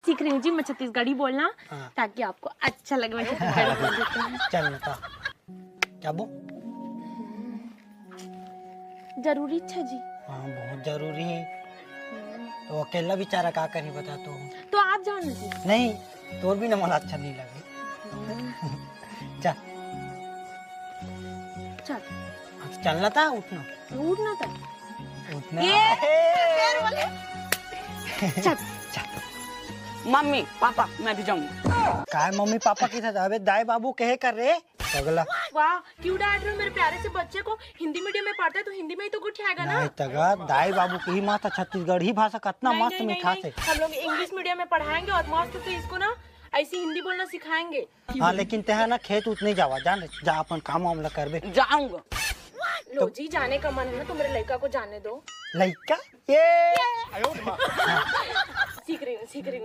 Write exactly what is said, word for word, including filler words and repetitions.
सीख रही हूँ जी मैं छत्तीसगढ़ी बोलना, हाँ। ताकि आपको अच्छा लगे। मैं छत्तीसगढ़ी बोल देती हूँ। चल ना तो। क्या बो? जरूरी अच्छा जी। हाँ, बहुत जरूरी है। तो अकेला बेचारा का करी बता तो। तो आप जाओ ना जी। नहीं, तोर भी ना मोला अच्छा नहीं लगे। चल। चल। अब चलना था, उठना। उठना था। उठना। ये हे। चल। मम्मी, पापा, मैं भी जाऊंगी। काय मम्मी पापा के साथ? अबे दाई बाबू कहे कर रे पगला। वाह, क्यों डांट रहे हो मेरे प्यारे से बच्चे को? हिंदी मीडियम में पढ़ता है तो हिंदी में ही तो गुठियाएगा ना। नहीं तगा, दाई बाबू की ही माता छत्तीसगढ़ी भाषा कितना नहीं, मस्त नहीं, नहीं, मिठास नहीं। है। हम लोग इंग्लिश मीडियम में पढ़ाएंगे और मस्त से इसको ना ऐसी हिंदी बोलना सिखाएंगे। हाँ, लेकिन तेहा ना खेत उत नहीं जावा, जान, जा अपन काम वाम ला करबे। जाऊंगा। लो जी, जाने का मन है ना तो मेरे लड़का को जाने दो। लइका ये सीख रही हूँ, सीख रही हूँ।